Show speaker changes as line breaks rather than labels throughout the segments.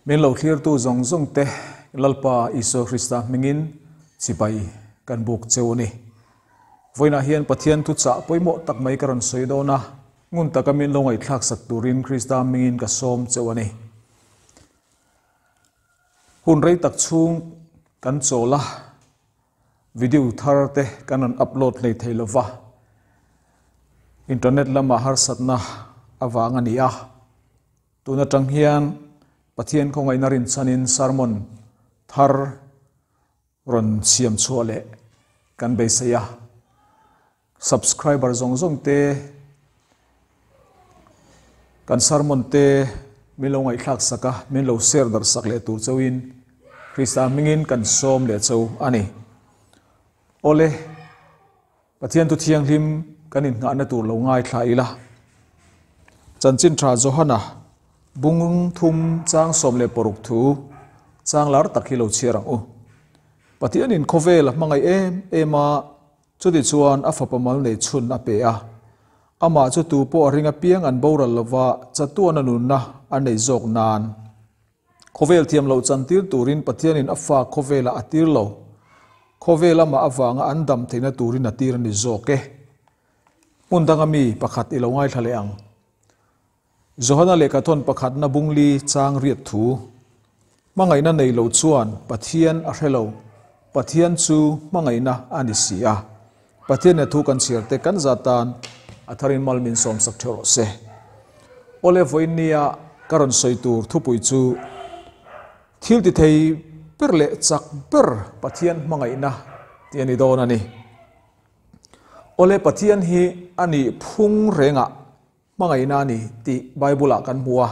Min lo thlirtu zawng zawng te Lalpa Isua Krista hmingin chibai kan buk cheu a ni. Vawiinah hian Pathian thuchah pawimawh tak mai ka rawn sawi dawn a, ngun taka min lo ngaihthlak sak turin Krista hmingin ka sawm cheu a ni. Hun rei tak chhung kan chawl a, video thar te kan rawn upload hlei thei lo va, internet lamah harsatna avang a ni a. Tun atang hian Pathian khawngaihna rinchhanin sermon thar rawn siam chhuah leh kan beisei a. Subscriber zawng zawng te kan sermon te min lo ngaihthlak sak a, min lo share darh sak leh tur chauhin Krista hmingin kan sawm leh chau a ni. Awle, Pathian thu thianghlim kan innghahna tur lo ngaithla ila. Chanchin tha Johana bung thum chang 16 thu chang lar tak hi lo chhiar ang u. Pathianin khawvel a hmangaih em em a, Chuti chuan a fapa mal nei chhun a pe a. Amah chu tu pawh a ring apiang an boral lova chatuan a nunna a nei zawk nan. Khawvel thiam loh chantir turin Pathianin a fa khawvelah a tir lo. Khawvel amah avanga an dam theihna turin a tir a ni zawk e. Hmun danga mi pakhat i lo ngaithla leh ang. Johana lehkhathawn pakhatna bungli chang riat thu, Hmangaihna nei lo chuan Pathian a hre lo, Pathian chu hmangaihna a ni si a. Pathian he thu kan chhiar te kan za tan a tharin mal min sawmsak theuh rawh se. Awle vawiinnia ka rawn sawi tur thupui chu thil ti thei ber leh chak ber Pathian hmangaihna tih a ni dawn a ni. Awle Pathian hi a nih phung rengah Hmangaihna a ni tih Bible-ah kan hmu a.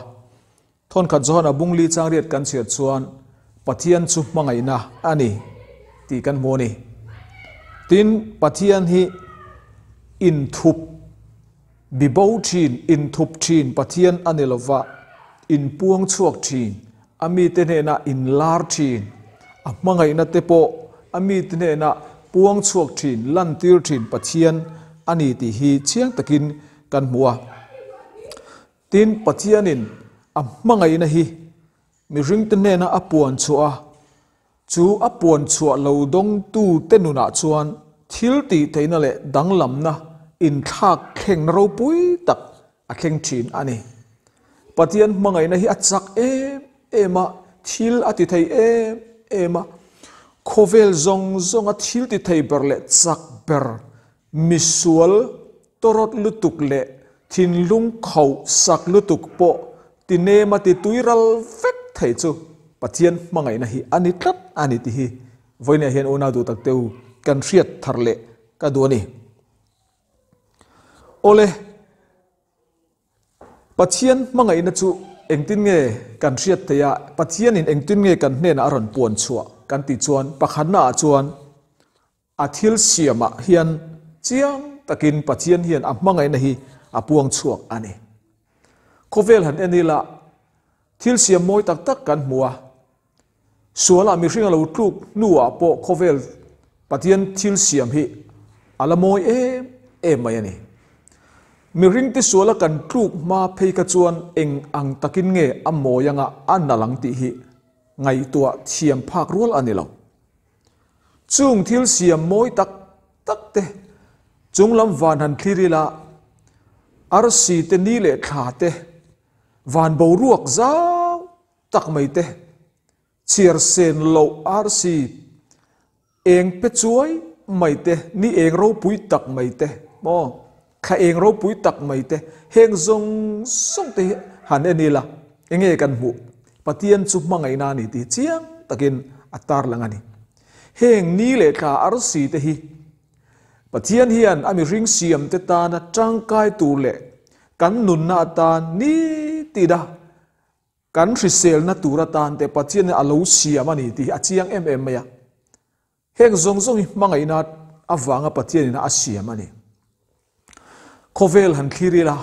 Thawnkhat Johana bungli changriat kan chhiar chuan Pathian chu hmangaihna a ni tih kan hmu a ni. Tin, Pathian hi inthup bibo thin, inthup thin Pathian a ni lova, inpuang chhuak thin, a mite hnenah inlar thin, a hmangaihna te pawh a mite hnenah puang chhuak thin, lantir thin Pathian a ni tih hi chiang takin kan hmu a. Tin, Pathianin a hmangaihna hi mihringte hnena a puan chhuah a, chu a puan chhuah lo dawngtute nunah chuan thil tih theihna leh danglamna inthlak thlengna ropui tak a thleng thin a ni. Pathian hmangaihna hi a chak em em a, thil a ti thei em em a, khawvel zawng zawnga thil ti thei ber leh chak ber Misual tawrawt lutuk leh thinlung khauh sak lutuk pawh ti nema ti tui ral vek thei chu Pathian hmangaihna hi a ni tlat a ni tih hi vawiinah hian unau duh tak teu kan hriat thar leh ka duh a ni. Awle. Pathian hmangaihna chu engtin nge kan hriat theih a, Pathianin engtin nge kan hnenah a rawn puan chhuah kan tih chuan pakhatnaah chuan A thil siamah hian chiang takin Pathian hian a hmangaihna hi a puang chhuak a ni. Khawvel han en ila thil siam mawi tak tak kan hmu a, sualah mihring a lo tluk hnuah pawh khawvel Pathian thil siam hi a la mawi em em mai a ni. Mihringte suala kan tluk hma phei kha chuan eng ang takin nge a mawi anga a nalh ang tih hi ngaihtuah thiam phak rual a ni lo. Chung thil siam mawi tak tak te chung lam van han thlir ila, arsi te ni leh thla te, van boruak zau tak mai te, chhiar sen loh arsi eng pe chuai mai te, ni eng ropui tak mai te maw, thla eng ropui tak mai te, heng zawng zawng te hi han en ila enge kan hmuh? Pathian chu hmangaihna a ni tih chiang takin a tarlang a ni. Heng ni leh thla arsi te hi Pathian hian a mihring siam te tana tangkai tur leh kan nunna atan ni tina kan hriselna tur atan te Pathian hian a lo siam a ni tih hi a chiang em em mai a. Heng zawng zawng hi hmangaihna avanga Pathianin a siam a ni. Khawvel han thlir ila,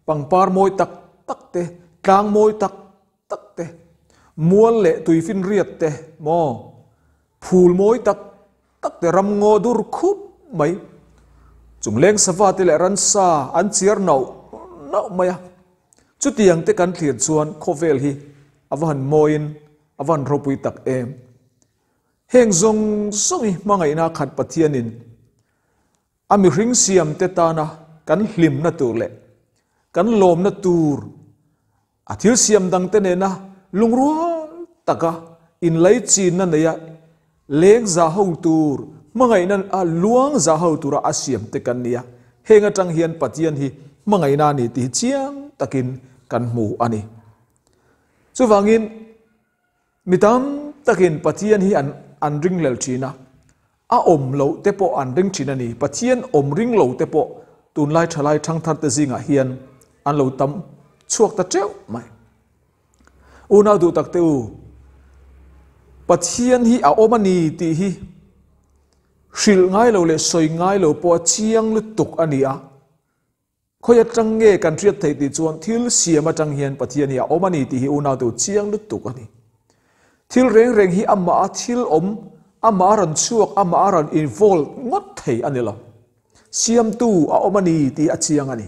pangpar mawi tak tak te, tlang mawi tak tak te, mual leh tuifinriat te maw, phul mawi tak tak te, ramngaw dur khup mai, chungleng sava te leh ransa an chiar nauh nauh mai a. Chutiang te kan thlir chuan khawvel hi. A va han mawiin a va han ropui tak em. Heng zawng zawng hi hmangaihna khat Pathianin a mihring siamte tana kan hlimna tur leh kan lawmna tur a thil siam dangte nena lungrual taka inlaichinna neia leng za ho tur hmangaihna a luang za ho tura a siamte kan nia. Heng atang hian Pathian hi hmangaihna a ni tih hi chiang takin kan hmu a ni. Chuvangin mi tam takin Pathian hi an an ringlel thin a, a awm loh te pawh an ring thin a ni. Pathian awm ring lo te pawh tunlai thalai thangthar te zingah hian an lo tam chhuak ta teuh mai. Unau duh tak te u, Pathian hi a awm a ni tih hi hrilh ngai lo leh sawi ngai lo pawh a chiang lutuk a ni a. Khawi atang nge kan hriat theih tih chuan thil siam atang hian Pathian hi a awm a ni tih hi unau te u chiang lutuk a ni. Thil reng reng hi amah a thil awm, amah a rawn chhuak, amah a rawn involve ngawt thei a ni lo. Siamtu a awm a ni tih a chiang a ni.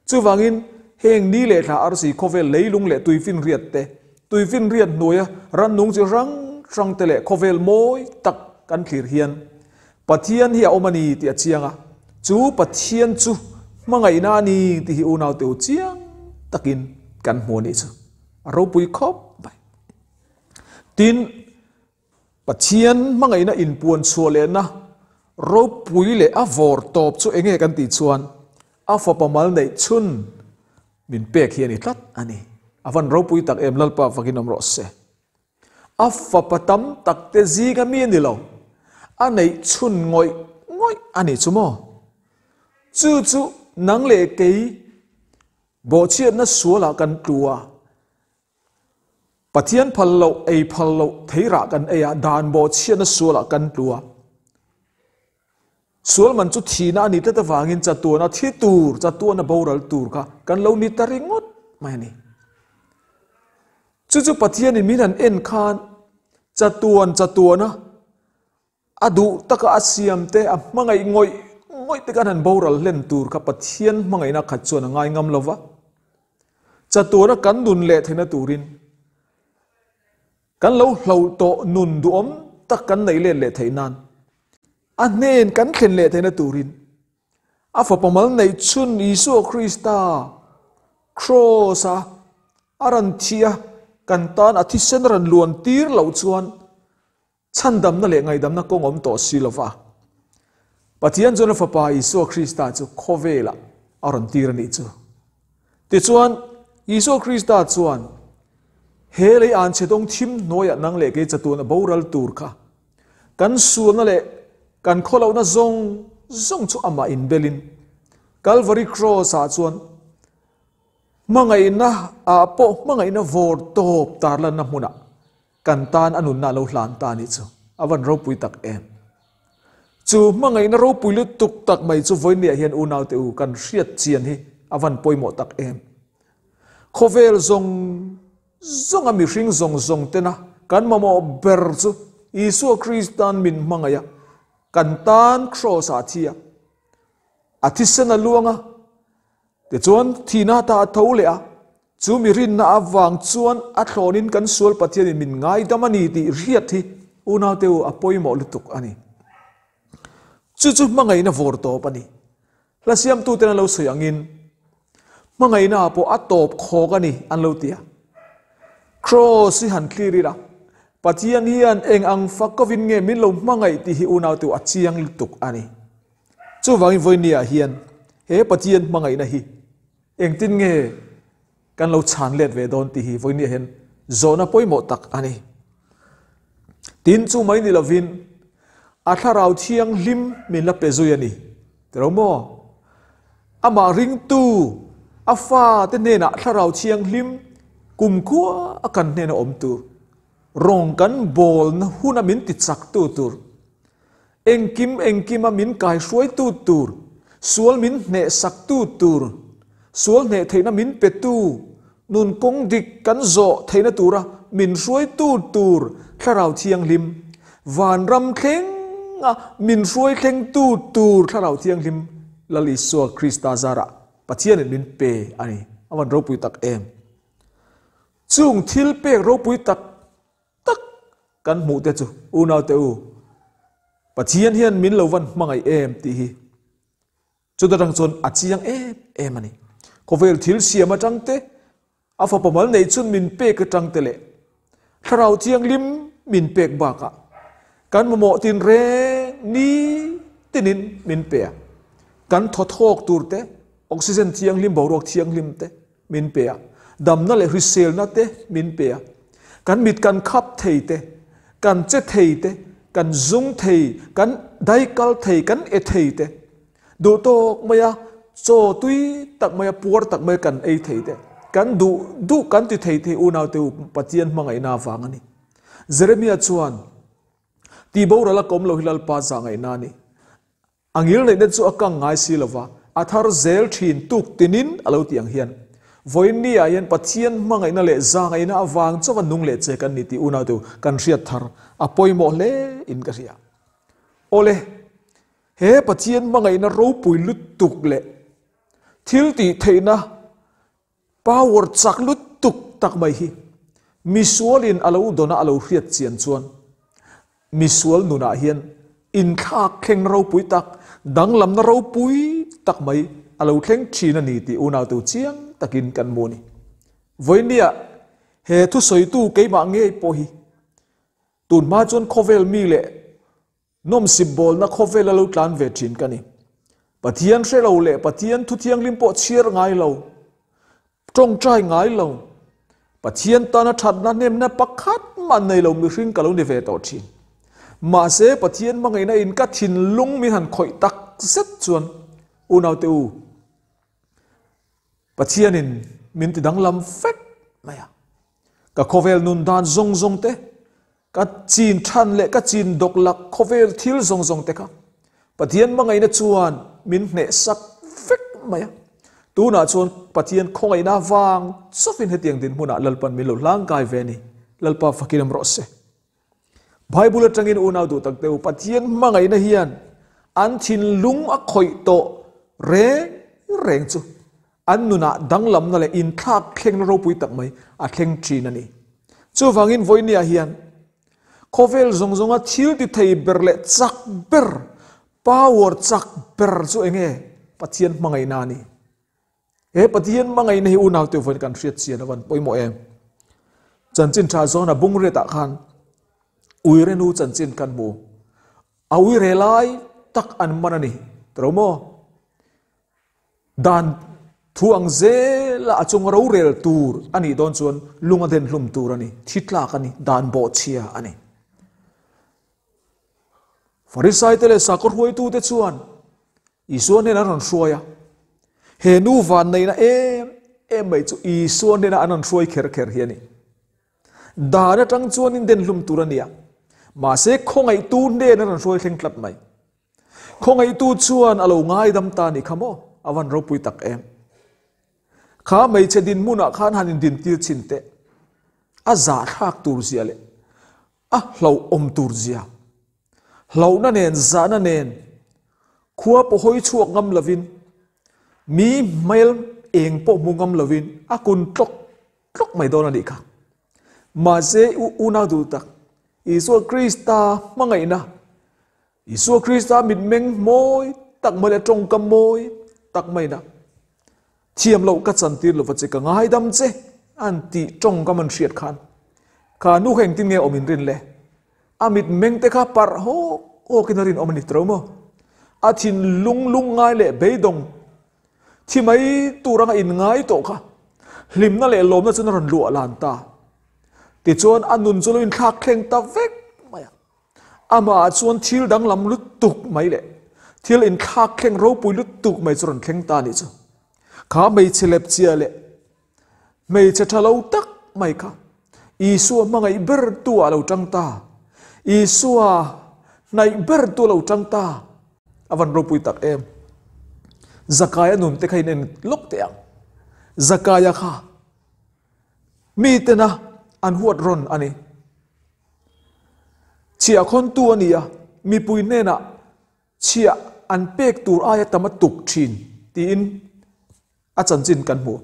Chuvangin heng ni leh thla arsi khawvel leilung leh tuifinriat te, tuifinriat hnuaia rannung chi hrang hrang te leh khawvel mawi tak kan thlir hian Pathian hi a awm a ni tih a chiang a, chu Pathian chu hmangaihna a ni tih hi unaute u chiang takin kan hmu a nih chu. A ropui khawp mai. Tin, Pathian hmangaihna inpuan chhuah lehna ropui leh a vawr tawp chu enge kan tih chuan a fapa mal neih chhun min pek hi a ni tlat a ni. A van ropui tak em Lalpa fakin awm rawh se. A fapa tam tak te zinga mi a ni lo, a neih chhun ngawih ngawih a ni chu maw? Chu chu nang leh kei bawhchhiatna sualah kan tlu a, Pathian phal loh, ei phal loh theirah kan ei a, dan bawhchhiatna sualah kan tlu a. Sual man chu thihna a nih tlat avangin chatuana thi tur, chatuana boral tur kha kan lo ni ta ringawt mai a ni. Chu chu Pathianin min han en khan chatuan chatuana a duh taka a siam te, a hmangaih ngawih ngawih te khan han boral hlen tur kha Pathian hmangaihna khat chuan a ngai ngam lo va. Chatuana kan nun leh theihna turin kan lo hloh tawh nun duhawm tak kan neih let leh theih nan a hnen kan thlen leh theihna turin a fapa mal neih chhun Isua Krista Kraws-a a rawn thi a, kan tan a thisen a rawn luan tir loh chuan chhandamna leh ngaihdamna kawng awm tawh si lova. Pathian chuan a fapa Isua Krista chu khawvelah a rawn tir a nih chu. Tichuan, Isua Krista chuan he lei anchhe dawng thim hnuaiah nang leh kei chatuan a boral tur kha Kan sualna leh kan khawlohna zawng zawng chu amah inbelin Calvary Cross-ah chuan hmangaihna ah pawh hmangaihna vawr tawp tarlanna hmunah kan tan a nunna a lo hlan ta a nih chu. A van ropui tak em! Chu hmangaihna ropui lutuk tak mai chu vawinia hian unaute u kan hriat chian hi a van pawimawh tak em! Khawvel zawng Zawnga mihring zawng zawng tena kan mamawh ber chu Isua Krista'n min hmangaih a, kan tan Kraws-ah a thi a, a thisen a luang a, tichuan thihna ata a tho leh a, chu mi rinna avang chuan a thlawnin kan sual Pathianin min ngaidam a ni tih hriat hi unaute u a pawimawh lutuk a ni. Chu chu hmangaihna vawr tawp a ni. Hla siamtuten an lo sawi angin, hmangaihna ah pawh a tawp khawk a ni an lo ti a. Kraws hi han thlir ila, Pathian hian eng ang fak kovin nge min lo hmangaih tih hi unau-te a chiang lutuk a ni. Chuvangin vawinia hian he Pathian hmangaihna hi engtin nge kan lo chhan let ve dawn tih hi vawinia hian zawhna pawimawh tak a ni. Tin, chu mai ni lovin a thlarau thianghlim min la pe zui a ni. Tiro maw? Amah ringtu a fate hnenah thlarau thianghlim kumkhua a kan hnena awm tur, rawng kan bawlna huna min ti chaktu tur, Engkim engkima min kaihruaitu tur, sual min hnehsaktu tur, sual hneh theihna min petu, nun kawng dik kan zawh theihna tura min hruaitu tur Thlarau Thianghlim, vanram thlenga min hruai thlengtu tur Thlarau Thianghlim Lal Isua Krista zarah Pathianin min pe a ni. A van ropui tak em! Chung thil pek ropui tak tak kan hmuh te chu unaute u, Pathian hian min lo van hmangaih em tih hi chuta tang chuan a chiang em em a ni. Khawvel thil siam atang te, a fapa mal neih chun min pek atang te leh Thlarau Thianghlim min pek bakah kan mamawh tinreng ni tinin min pe a. Kan thaw thawk tur te, oxygen thianghlim, boruak thianghlim te min pe a, damna leh hriselna te min pe a, kan mit kan khap thei te, kan che thei te, kan zung thei, kan daikal thei, kan e thei te, duh tawk mai a, chaw tui tak mai a, puar tak mai a kan ei thei te, kan duh duh kan ti thei thei unau te u Pathian hmangaihna avang a ni. Jeremia chuan, Tihboral a kawm lo hi Lalpa zahngaihna a ni. A ngilneihna chu a kang ngai si lova, a thar zel thin tuk tinin a lo ti ang hian, Vawiin ni ah hian Pathian hmangaihna leh zahngaihna avang chauha nung leh che kan ni tih unau tu kan hriat thar a pawimawh hle in ka hria. Awle, he Pathian hmangaihna ropui lutuk leh thil tih theihna Power chak lutuk tak mai hi misualin a lo dawn a, a lo hriat chian chuan misual nunah hian inthlak thleng ropui tak, danglamna ropui tak mai a lo thleng thin a ni tih unautu chiang takin kan hmu a ni. Vawinia he thusawitu keimah ngei pawh hi tunhma chuan khawvel mi leh Nawmsip bawlna khawvel a lo tlan ve thin ka ni. Pathian hre lo leh Pathian thu thianghlim pawh chhiar ngai lo, tawngtai ngai lo, Pathian tana thatna hnemna pakhat mah nei lo mihring ka lo ni ve tawh thin. Mahse Pathian hmangaihna in ka thinlung min han khawih tak zet chuan unaute u, Pathianin min ti danglam vek mai a. Ka khawvel nun dan zawng zawng te, Ka chin than leh ka chin dawk lak khawvel thil zawng zawng te kha Pathian hmangaihna chuan min hneh sak vek mai a. Tunah chuan Pathian khawngaihna avang chauhin hetiang dinhmunah Lalpan min lo hlangkai ve a ni. Lalpa fakin awm rawh se. Bible atangin unau duh tak deuh Pathian hmangaihna hian an thinlung a khawih tawh reng reng chu an nunah danglamna leh inthlak thlengna ropui tak mai a thleng thin a ni. Chuvangin vawinia hian khawvel zawng zawnga thil ti thei ber leh chak ber, power chak ber chu eng nge? Pathian hmangaihna a ni. He Pathian hmangaihna hi unaute vawiin kan hriat chian a van pawimawh em? Chanchin tha zawn a bungriatah khan uirenu chanchin kan hmu. A uire lai tak an man a ni. Tiro maw? Dan thu ang zela a chunga rorel tur a nih dawn chuan lung a den hlum tur a ni, thi tlak a ni, dan bawhchhia a ni. Farisaite leh sakhaw hruaitute chuan Isua hnenah an rawn hruai a. He nu vanneihna em em mai chu Isua hnenah an rawn hruai kher kher hi a ni. Dan atang chuan in den hlum tur a ni a, mahse khawngaihtu hnen an rawn hruai thleng tlat mai. Khawngaihtu chuan a lo ngaidam ta ni kha maw? A van ropui tak em. Kha hmeichhe dinhmunah khan han indintir chhin teh. A zahthlak tur zia leh a hlauhawm tur zia. Hlauhna nen zahna nen khua pawh hawi chhuak ngam lovin mi hmel eng pawh hmu ngam lovin a kun tlawk tlawk mai dawn a nih kha. Mahse u unau duh tak Isua Krista hmangaihna Isua Krista mitmeng mawi tak mai leh tawngkam mawi tak maina thiam loh ka chantir lova che ka ngaidam che an tih tawngkam an hriat khan kha nu kha engtin nge awm in rin le a mitmeng te kha parh hawk hawkin a rinawm a ni tawh maw a thinlung lungngai leh beidawng Thi mai tur anga inngai tawh kha hlimna leh lawmna chuan a rawn luah lan ta. Tichuan a nun chu lo inthlak thleng ta vek mai a. Amah chuan thil danglam lutuk mai leh thil inthlak thleng ropui lutuk mai chu rawn thleng ta a nih chu. Kha hmeichhe lepchia leh hmeichhe tha lo tak mai kha Isua hmangaih bertu ah lo tang ta. Isua hnaih bertu a lo tang ta. A van ropui tak em. Zakaia nun te kha in en lawk teh ang. Zakaia kha mi tena an huat rawn a ni. Chhiahkhawntu a ni a, mipui hnenah chhiah an pek tur aia tam a tuk thin tiin a chanchin kan hmu.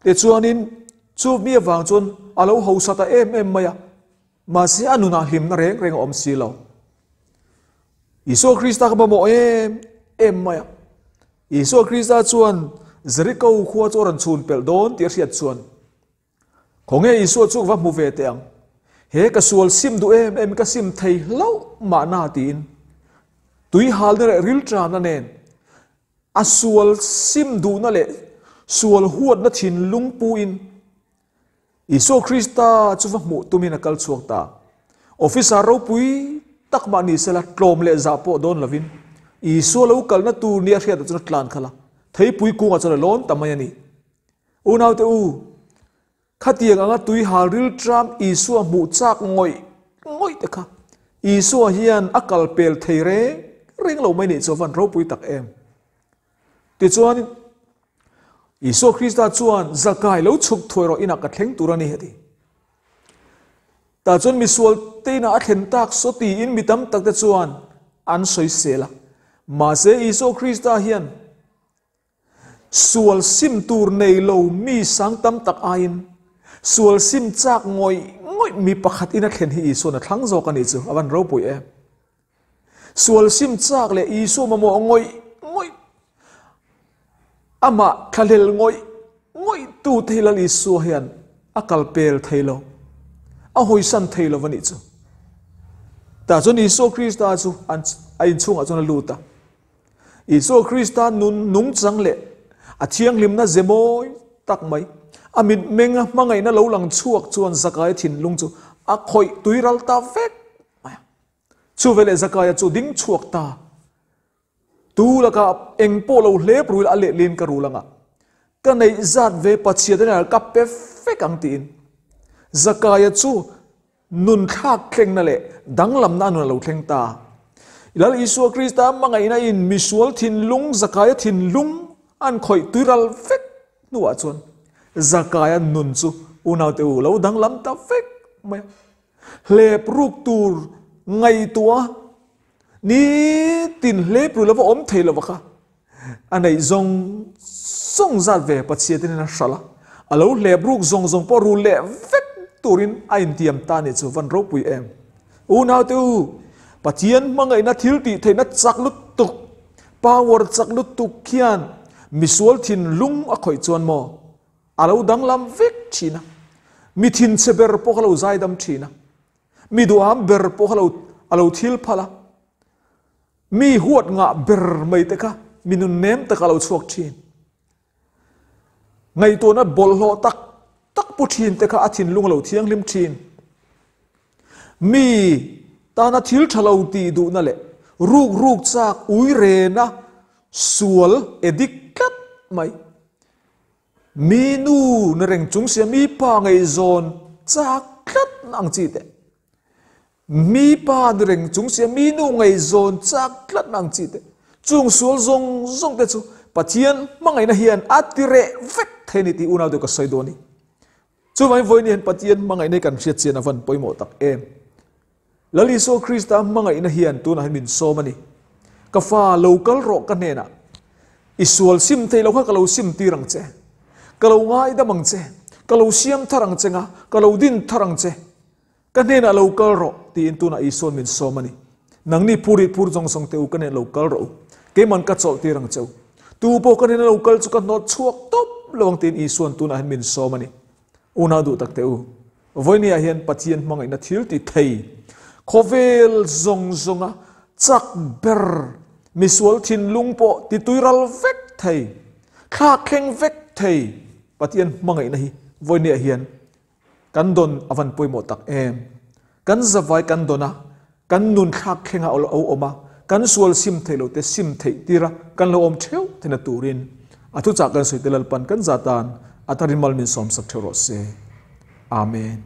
Tichuanin. Chu mi avang chuan a lo hausa ta em em mai a, mahse a nunah hlimna reng reng a awm si lo. Isua Krista kha mamawh em em mai a. Isua Krista chuan Jeriko khua chu a rawn chhun pelh dawn tih a hriat chuan, Khawnge Isua chu ka va hmu ve teh ang? He ka sual sim duh em em ka sim thei hlauh mahna tiin tui halna leh rilṭamna nen a sual sim duhna leh sual huatna thinlung puin Isua Krista chu va hmuh tumin a kal chhuak ta. Officer ropui tak mah ni sela tlawm leh zah pawh dawn lovin Isua lo kalna tur nia hriatah chuan a tlan khalh a, theipui kungah chuan a lawn ta mai a ni. Unaute u, khatiang anga tui hal rilṭam Isua hmuh chak ngawih ngawih te kha Isua hian a kal pel thei reng reng lo mai nih chu a van ropui tak em. Tichuan, Isua Krista chuan Zakai lo chhuk thuai rawh inah ka thleng tur a ni a ti. Tah chuan misual te inah a thlen tak saw tiin mi tam tak te chuan an sawisel a. Mahse Isua Krista hian Sual sim tur nei lo mi sang tam tak aiin sual sim chak ngawih ngawih mi pakhat in a thlen hi Isua'n a thlang zawk a nih chu a van ropui em. Sual sim chak leh Isua mamawh ngawih ngawih amah thlahlel ngawih ngawih tu te hi Lal Isua hian a kal pel thei lo, a hawisan thei lo a nih chu. Tah chuan Isua Krista chu a inchhungah chuan a lut a. Isua Krista nun nungchang leh a thianghlimna ze mawi tak mai, a mitmenga hmangaihna lo lang chhuak chuan Zakaia thinlung chu a khawih tui ral ta vek mai a. Chu veleh Zakaia chu ding chhuak ta. Tu lakah eng pawh lo hlep rul a lehlin ka rul anga ka neih zat ve Pathian nen ka pe vek ang tiin Zakaia chu Nun thlak thlengna leh danglamna a nun a lo thleng ta. Lal Isua Krista hmangaihna in misual thinlung, Zakaia thinlung an khawih tuiral vek hnuah chuan Zakaia nun chu unaute u lo danglam ta vek mai a. Hlep ruk tur ngaihtuah nitin hlep ru lova awm thei lova kha A neih zawng zawng zat ve Pathian in a hralh a, a lo hlep ruk zawng zawng pawh rul leh vek turin a intiam ta nih chu van ropui em. Unaute u, Pathian hmangaihna thil tih theihna chak lutuk, power chak lutuk khian misual thinlung a khawih chuan maw a lo danglam vek thin a, mi thinchhe ber pawh kha lo zaidam thin a, mi duham ber pawh kha lo a lo thil phal a, Mi huat ngah ber mai te kha mi nun nem taka lo chhuak thin. Ngaihtuahna bawlhhlawh tak tak pu thin te kha a thinlung a lo thianghlim thin. Mi tana thil tha lo tih duhna leh ruk ruk chak ui rena sual edik tlat mai. Mi nu na reng chung sia mi pa ngaihzawn chak tlat ang chi te. Mi pa ni reng chung sia mi nu ngaihzawn chak tlat ang chi te, chung sual zawng zawng te chu Pathian hmangaihna hian a ti reh vek thei a ni tih unau deuh ka sawi dawn a ni. Chuvangin vawiin hian Pathian hmangaihna hi kan hriat chian a van pawimawh tak em. Lal Isua Krista hmangaihna hian tunah hian min sawm a ni. Ka fa lo kal rawh ka hnenah i sual sim thei lo kha ka lo sim tir ang che, ka lo ngaidam ang che, ka lo siam thar ang che nga, ka lo din thar ang che. Ka hnenah lo kal rawh, tiin tunah Isua'n min sawm a ni. Nangni phur ih phur zawng zawng teh u, ka hnenah lo kal rawh u. Keiman ka chawlh tir ang che u. Tu pawh ka hnenah lo kal chu ka hnawt chhuak tawp lo ang, tiin Isua'n tunah hian min sawm a ni. Unau duh tak teh u, vawinia hian Pathian hmangaihna thil ti thei, khawvel zawng zawnga chak ber, misual thinlung pawh ti tuiral vek thei, thlak thleng vek thei Pathian hmangaihna hi vawinia hian Kan dawn a van pawimawh tak em? Kan zavai kan dawn a, kan nun thlak thleng a lo awm a, kan sual sim theih loh te sim theih tir a, kan lo awm theuh theihna turin a thuchah kan sawi te Lalpan kan za tan a tarin mal min sawmsak theuh rawh se. Amen.